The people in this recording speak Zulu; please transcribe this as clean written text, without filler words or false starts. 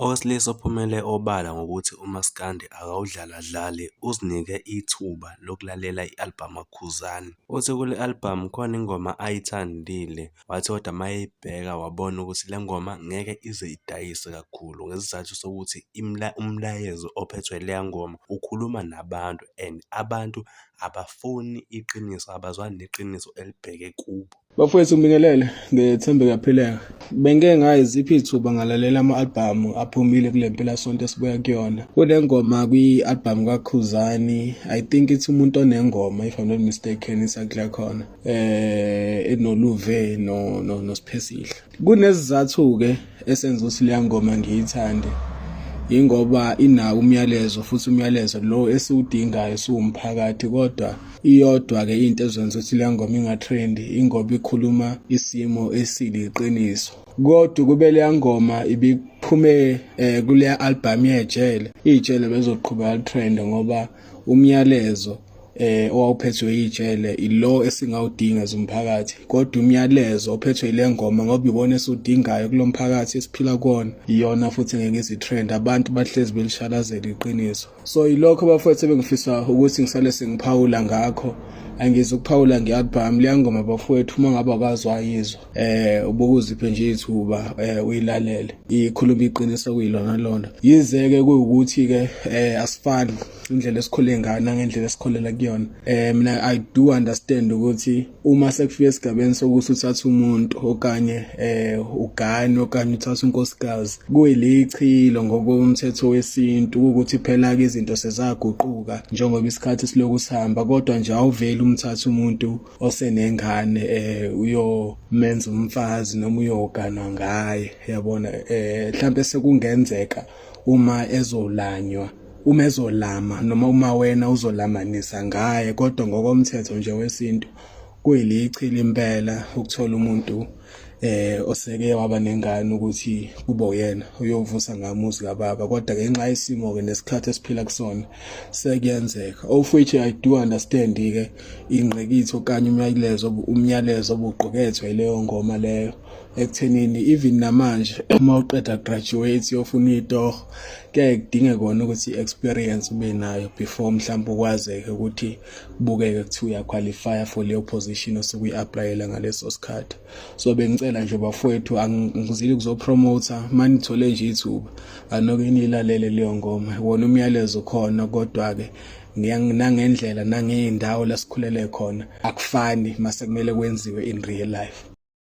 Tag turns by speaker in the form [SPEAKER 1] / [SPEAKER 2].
[SPEAKER 1] Owesilisa ophumele obala ngokuthi umaskandi akawudlaladlali uzinike ithuba lokulalela i-albhamu kaKhuzani. Uthi kule albhamu khona ingoma ayithandile, wathi kodwa uma eyibheka wabona ukuthi le ngoma ngeke ize idayise kakhulu ngesizathu sokuthi umlayezo ophethwe ileya ngoma ukhuluma nabantu and abantu abafuni iqiniso, abazwani neqiniso elibheke kubo.
[SPEAKER 2] Bafowethu ngibingelele ngethembe kuyaphileka. Bengike ngayiziphi ithuba ngalalela ama-albhamu aphumile kule mpelasonto esibuya kuyona. Kunengoma kwi-albhamu kaKhuzani, I think ithi umuntu onengoma if I'm not mistaken isakudla khona. Enoluve no no noSiphesihle. Kunesizathu-ke esenza ukuthi leya ngoma ngiyithande ingoba inawo umyalezo futhi umyalezo lo esiwudingayo siwumphakathi kodwa iyodwa-ke into ezokwenza ukuthi leya ngoma ingatrendi ingoba ikhuluma isimo esiliqiniso kodwa kube leya ngoma ibiphume kuleya album yejele ijele bezoqhubeka litrend ngoba umyalezo owawuphethwe ijele ilo esingawudinga zomphakathi kodwa umyalezo ophethwe ile ngoma ngoba ibona esudingayo kulomphakathi esiphila kuwona iyona futhi ngeke izitrend abantu bahlezi belishalazela iqiniso. So ilokho bafowethu ebengifisa ukuthi ngisale sengiphawula ngakho. Angizukuphawula nge-album leya ngoma bafowethu, uma ngabe awukazi wayizwa ubukuziphe nje ithuba uyilalele, ikhuluma iqiniso kuyilona lona. Yize-ke kuwukuthi-ke asifani indlela esikhule ngayo nangendlela esikholela kuyona. Mina I do understand ukuthi uma sekufika esigabeni sokuthi uthathe umuntu okanye ugane okanye uthathe unkosikazi kuyilichilo ngokomthetho wesintu ukuthi phela-ke izinto sezaguquka njengoba isikhathi siloku sihamba, kodwa nje awuveli umthathe umuntu osenengane uyomenza umfazi noma uyoganwa ngaye, yabona. Mhlambe sekungenzeka uma ezolanywa, uma ezolama noma uma wena uzolamanisa ngaye, kodwa ngokomthetho nje wesintu kuyilichilo impela ukuthola umuntu oseke waba nengane ukuthi kube uyena uyovusa ngamuzi kababa. Kodwa ngenxa yesimo ke nesikhathi esiphila kusona sekuyenzeka, of which I do understand ke ingqikithi okanye umyalezo obuqukethwe leyo ngoma leyo ekuthenini even namanje uma uqeda graduate uyofuna itoho kuyaye kudinge kona ukuthi i-experience ube nayo before mhlawumbe ukwazeke ukuthi kubukeke kuthiwa uyaqualifya for leyo position osuke uyi-applyela ngaleso sikhathi. So bengicela nje bafowethu, angizile ukuzopromota, manithole nje ithuba anoke niyilalele leyo ngoma, wona umyalezo khona, kodwa-ke nangendlela nangey'ndawo la sikhulele khona akufani mase kumele kwenziwe in real life.